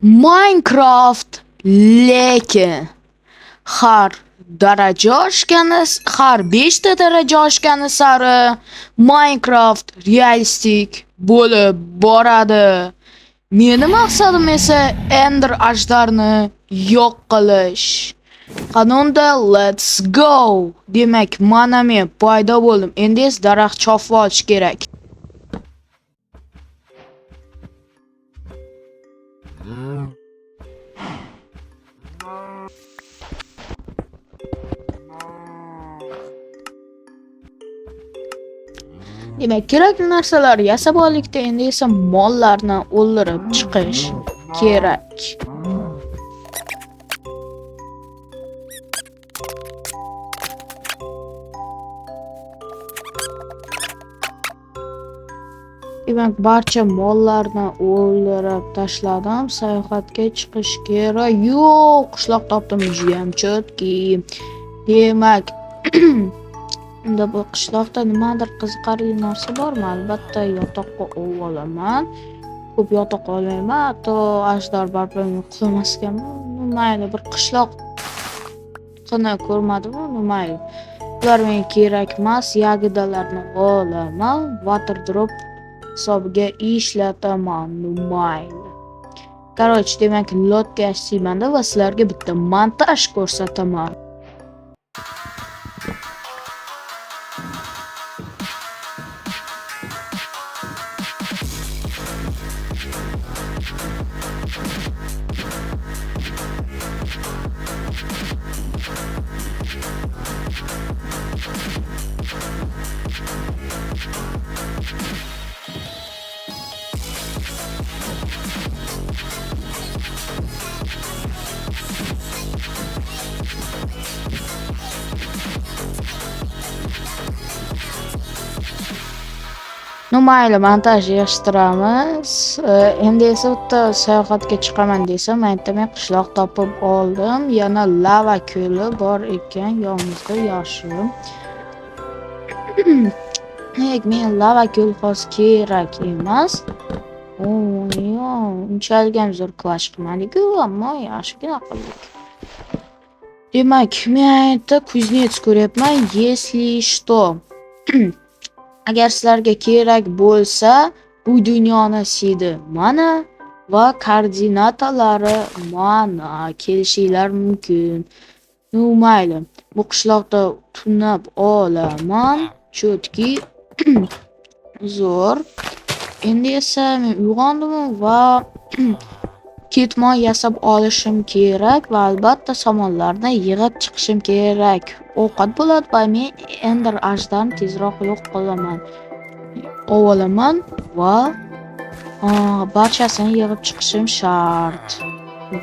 Minecraft, lekin har daraja oshgani, har 5 ta daraja oshgani sari Minecraft realistik bo'lib boradi. Meni maqsadim esa Ender ajdarni yo'q qilish. Qani unda, let's go. Demak, mana men paydo bo'ldim. Endi esa daraxt chopib olish kerak. Demak, kerakli narsalarni yasab oldikda, endi esa mollarni o'ldirib chiqish kerak. Demak, barcha mollarni o'ldirib tashladim. Sayohatga chiqish kerak. Yo'q, qishloq topdim, judayam чёткий. Demak, unda bu qishloqda nimadir qiziqarli narsa bormi? Albatta, yotoqqa olaman. Ko'p yotoq olmayman, hatto ajdar baribir uxlamas ekanman. Mayli, bir qishloqni ko'rmadim-u, mayli. Ular menga kerak emas. Ягода larni olaman. Water drop hisobiga ishlataman. Mayli. Короче, demak, лодка yasayman-da va sizlarga bitta montaj ko'rsataman. Ну mayli, montaj yig'ishtiramiz. Endi esa bitta sayohatga chiqaman desam, mayerda men qishloq topib oldim. Yana lava ko'li bor ekan yonimizda, yaxshi. Demak, men lava ko'l hozir kerak emas. Yo'q, unchalik ham zo'r класс qilmadik-ku, ammo yaxshigina qildik. Demak, men yerda кузнец ko'ryapman. Если что, agar sizlarga kerak bo'lsa, bu dunyoni seed i mana va koordinatalari mana, kelishinglar mumkin. Ну mayli, bu qishloqda tunab olaman. Чёткий. Zo'r. Endi esa men uyg'ondim va ketmon yasab olishim kerak va albatta somonlarni yig'ib chiqishim kerak. Ovqat bo'ladi va men Ender ajdarni tezroq yo'q qilaman. Ovolaman va barchasini yig'ib chiqishim shart.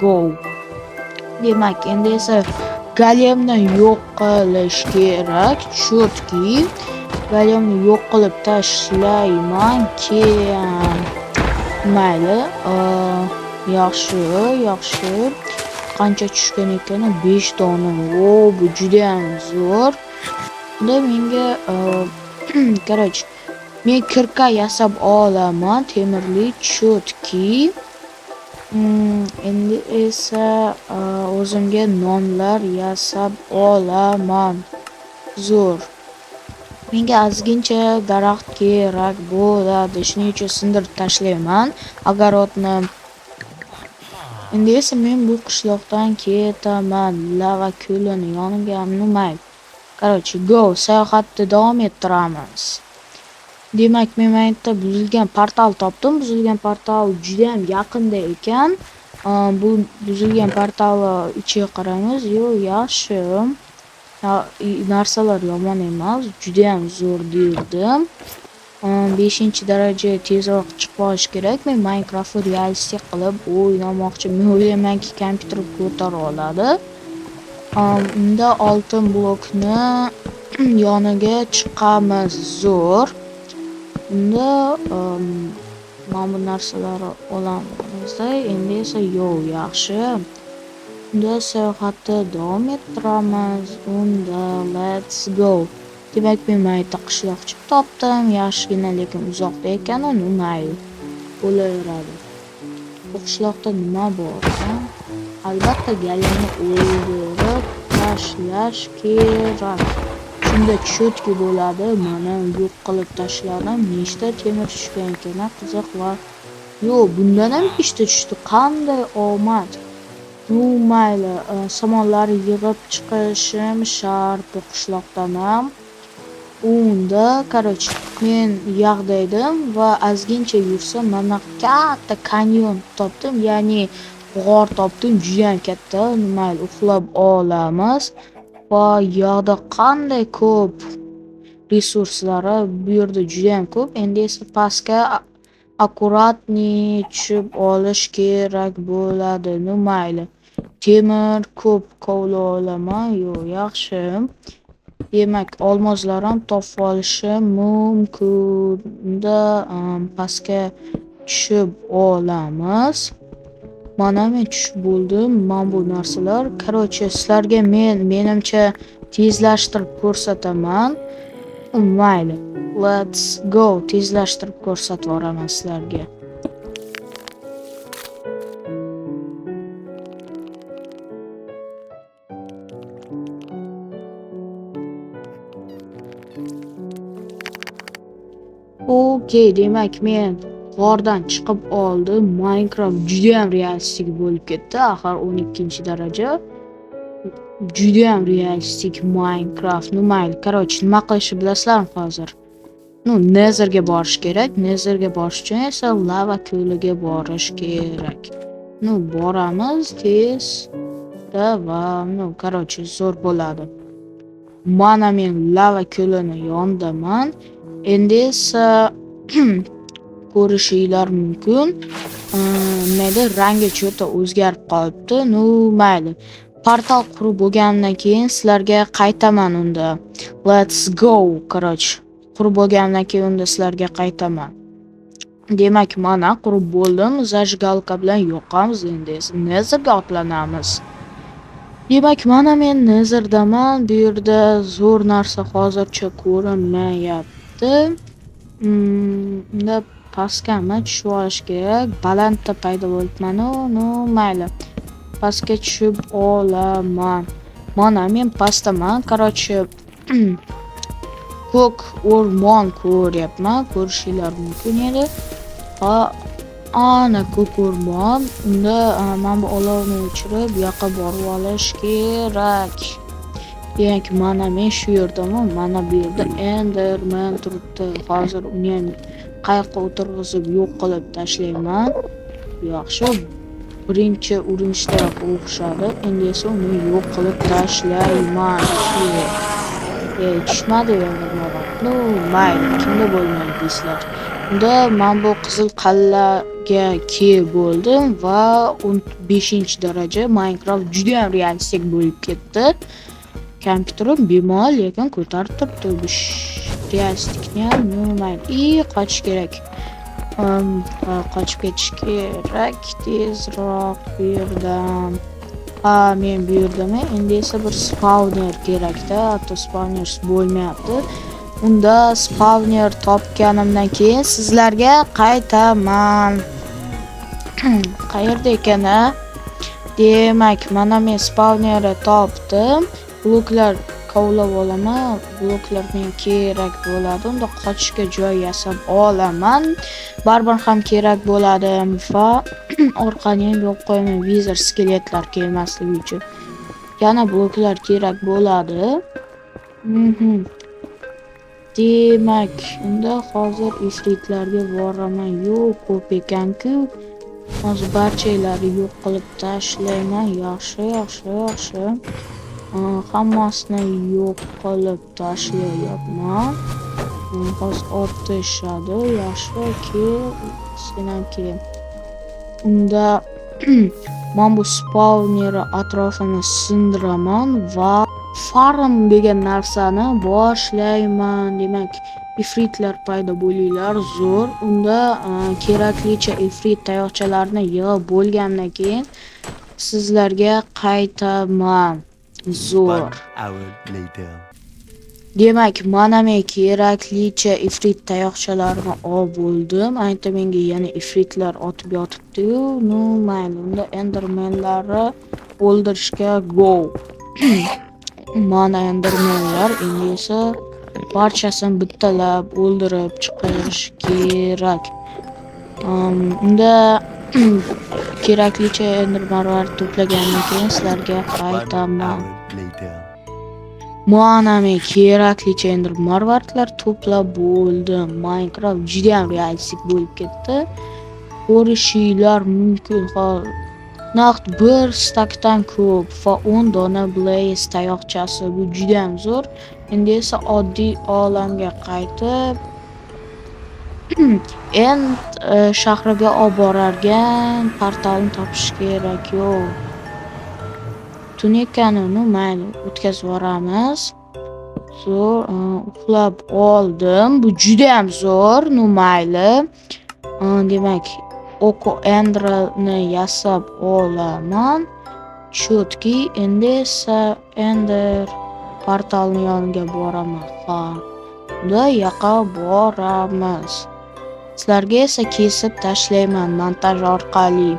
Go. Demak, endi esa golemni yo'q qilish kerak. Чёткий. Golemni yo'q qilib tashlayman. Keyin mayli, yaxshi, yaxshi. Qancha tushgan ekan? 5 dona. O, bu judayam zo'r. Unda menga, короче, men кирка yasab olaman, temirli, чёткий. Endi esa o'zimga nonlar yasab olaman. Zo'r. Menga ozgincha daraxt kerak bo'ladi. Shuning uchun sindirib tashlayman огород ni. Endi esa men bu qishloqdan ketaman. Lava ko'lini yoniga, ну mayli. Короче, go, sayohatni davom ettiramiz. Demak, men mana yerda buzilgan portal topdim. Buzilgan portal judayam yaqinda ekan. Bu buzilgan portalni ichiga qaraymiz. Yo'q, yaxshi. Narsalar yomon emas, judayam zo'r derdim. 5-darajaga tezroq chiqib olish kerak. Men Minecraftni realistik qilib o'ynamoqchi. Men o'ylaymanki, kompyuter ko'tara oladi. Unda oltin blokni yoniga chiqamiz. Zo'r. Unda mana bu narsalarni olamizda. Endi esa yo'q, yaxshi. Unda sayohatni davom ettiramiz. Unda let's go. Demak, men mana yerda qishloqcha topdim. Yaxshigina, lekin uzoqda ekan, uni mayli. Bo'laveradi. Bu qishloqda nima bor, a? Albatta galemni o'ldirib tashlash kerak. Shunda чётко bo'ladi. Mana, yo'q qilib tashladim. Nechta temir tushgan ekan, a? Qiziq va yo'q, bundan ham beshta tushdi. Qanday omad. Ну, mayli, somonlarni yig'ib chiqishim shart bu qishloqdan ham. Unda, короче, men yoqda edim va ozgincha yursam, mana katta kanyon topdim, ya'ni g'or topdim, judayam katta. Mayli, uxlab olamiz. Va yoqda qanday ko'p resurslari bu yerda judayam ko'p. Endi esa pastga аккуратный tushib olish kerak bo'ladi. Ну, mayli. Temir ko'p kovlab olaman. Yo'q, yaxshi. Demak, olmoslar ham topib olishim mumkin. Unda pastga tushib olamiz. Mana, men tushib bo'ldim. Mana bu narsalar. Короче, sizlarga men menimcha tezlashtirib ko'rsataman. Mayli. Let's go. Tezlashtirib ko'rsatib yuboraman sizlarga. Okey, demak, men g'ordan chiqib oldim. Minecraft judayam realistik bo'lib ketdi. Axir 12-daraja. Judayam realistik Minecraft. Ну, mayli, короче, nima qilishni bilasizlarmi hozir? Ну, Netherga borish kerak. Netherga borish uchun esa lava ko'liga borish kerak. Ну, boramiz tezda va, ну, короче, zo'r bo'ladi. Mana, men lava ko'lini yonidaman. Endi esa ko'rishinglar mumkin. Nima edi? Rangi чё-то o'zgarib qolibdi. Ну, mayli. Portal qurib bo'lganimdan keyin sizlarga qaytaman unda. Let's go, короче. Qurib bo'lganimdan keyin unda sizlarga qaytaman. Demak, mana, qurib bo'ldim. Зажигалка bilan yoqamiz, endi esa Netherga otlanamiz. Demak, mana, men Netherdaman. Bu yerda zo'r narsa hozircha ko'rinmayapti. Unda pastgami tushib olish kerak. Balandda paydo bo'libman-u, ну, mayli. Pastga tushib olaman. Mana, men pastdaman. Короче, ko'k o'rmon ko'ryapman. Ko'rishinglar mumkin edi. Va ana ko'k o'rmon. Unda mana bu olovni o'chirib, bu yoqqa borib olish kerak. Demak, mana, men shu yerdaman. Mana bu yerda Enderman turibdi. Hozir uni ham qayoqqa o'tirg'izib yo'q qilib tashlayman. Yaxshi. Birinchi urinishdayoq o'xshadi. Endi esa uni yo'q qilib tashlayman. E, tushmadi Enderman. Ну, mayli, kimda bo'lmaydi deysizlar. Unda men bu qizil qallaga kelib bo'ldim va 15-daraja Minecraft judayam realistik bo'lib ketdi. Kompyuterim bemalol lekin ko'tarib turibdi bu realistikni ham. Ну, mayli. И qochish kerak. Qochib ketish kerak tezroq bu yerdan. Ha, men bu yerdaman. Endi esa bir spawner kerakda. Hatto spawner bo'lmayapti. Unda spawner topganimdan keyin sizlarga qaytaman. Qayerda ekan, a? Demak, mana, men spawnerni topdim. Bloklar kovlab olaman. Bloklar menga kerak bo'ladi. Unda qochishga joy yasab olaman. Baribir ham kerak bo'ladi va orqani ham yopib qo'yaman wither skeletlar kelmasligi uchun. Yana bloklar kerak bo'ladi. Demak, unda hozir ifritlarga boraman. Yo'q, ko'p ekan-ku. Hozir barchalarni yo'q qilib tashlayman. Yaxshi, yaxshi, yaxshi. Hammasini yo'q qilib tashlayapman. Hozir otishadi. Yaxshi, kel, sen ham kel. Unda men bu spawner atrofini sindiraman va farm degan narsani boshlayman. Demak, ifritlar paydo bo'linglar, zo'r. Unda keraklicha ifrit tayoqchalarini yig'ib bo'lgandan keyin sizlarga qaytaman. Zo'r. One hour later. Demak, mana men keraklicha ifrit tayoqchalarini olib bo'ldim. Ayta menga yana ifritlar otib yotibdi-yu. Ну, mayli, unda endermenlarni o'ldirishga go. Mana endermenlar, endi esa barchasini bittalab o'ldirib chiqish kerak. Unda keraklicha endermenlar to'plagandan keyin sizlarga One qaytaman. hour later. Mana men keraklicha ender marvaridlar to'plab bo'ldim. Minecraft juda ham realistik bo'lib ketdi. Ko'rishinglar mumkin. Naqd bir stakdan ko'p va 10 dona blaze tayoqchasi. Bu juda ham zo'r. Endi esa oddiy olamga qaytib End shahriga olib borargan portalni topish kerak. Yo'q. Tun ekanini mayli, o'tkazib yuboramiz. Zo'r, uxlab oldim. Bu juda ham zo'r, ну mayli. Demak, Oko Endrani yasab olaman. Чётки, endi esa Ender portalni yoniga boraman. Ha. Unda yoqqa boramiz. Sizlarga esa kesib tashlayman montaj orqali.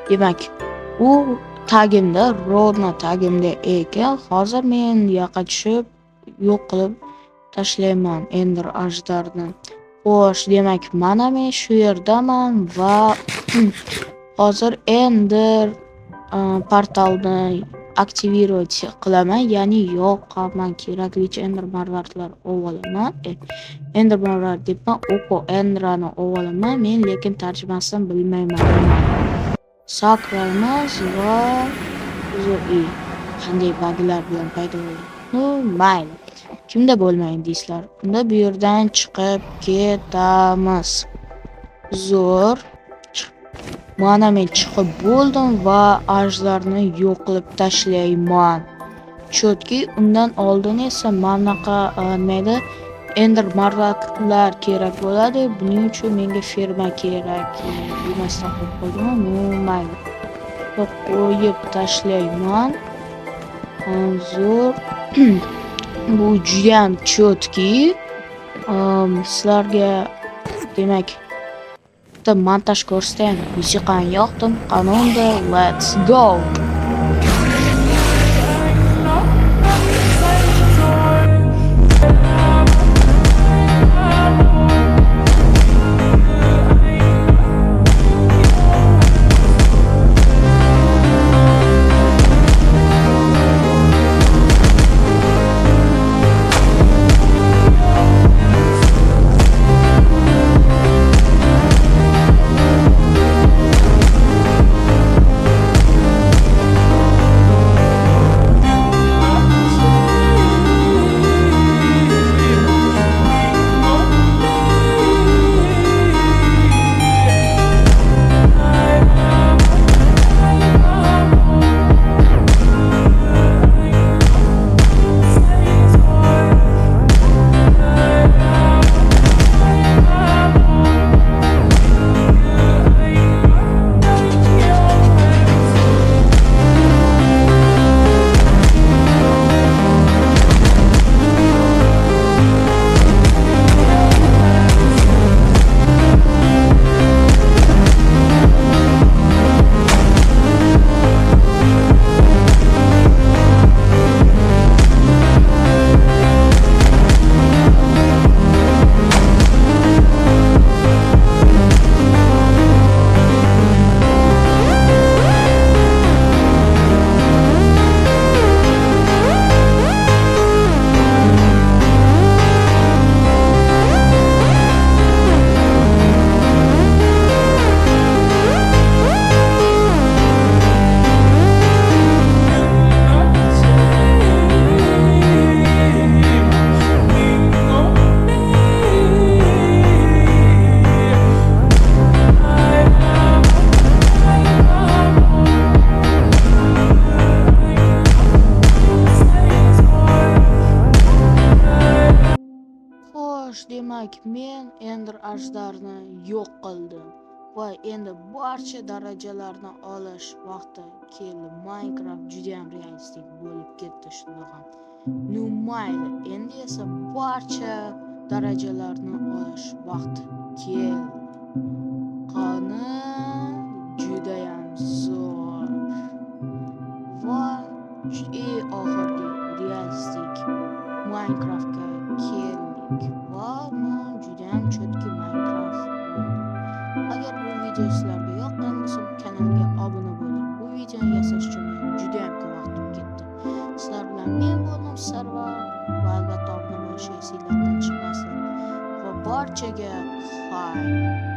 Demak, u tagimda, ровно tagimda ekan. Hozir men yoqqa tushib yo'q qilib tashlayman Ender ajdarni. Xo'sh, demak, mana men shu yerdaman va hozir Ender portalni активировать qilaman, ya'ni yoqaman, keraklicha Ender marvaridlar olib olaman. Ender marvarid debman, Oko Endrani olib olaman. Men lekin tarjimasini bilmayman. Sakraymiz va qanday baglar bilan paydo bo'ldi. Ну, mayli. Kimda bo'lmaydi deysizlar. Unda bu yerdan chiqib ketamiz. Zo'r. Mana men chiqib bo'ldim va ajdarni yo'q qilib tashlayman. Чётки, undan oldin esa mana bunaqa nima edi? Ender marvaridlar kerak bo'ladi. Buning uchun menga ferma kerak. Bilmasdan qo'yib qo'ydim. Ну, mayli. Qo'yib tashlayman. Zo'r. Bu judayam чётки. Sizlarga demak bitta montaj ko'rsataymi? Musiqani yoqdim. Qani unda, let's go. Xo'sh, demak, men Ender ajdarni yo'q qildim va endi barcha darajalarni olish vaqti keldi. Minecraft juda ham realistik bo'lib ketdi shunda ham. Ну mayli, endi esa barcha darajalarni olish vaqti keldi. Qani, judayam zo'r. Va eng oxirgi realistik Minecraftga keldik va bu judayam чётки Minecraft bo'ldi. Agar bu video sizlarga yoqqan bo'lsa, kanalga obuna bo'ling. Bu videoni yasash uchun men judayam ko'p vaqtim ketdi. Sizlar bilan men bo'ldim, Sarvar, va albatta obuna bo'lish esinglardan chiqmasin. Va barchaga xayr.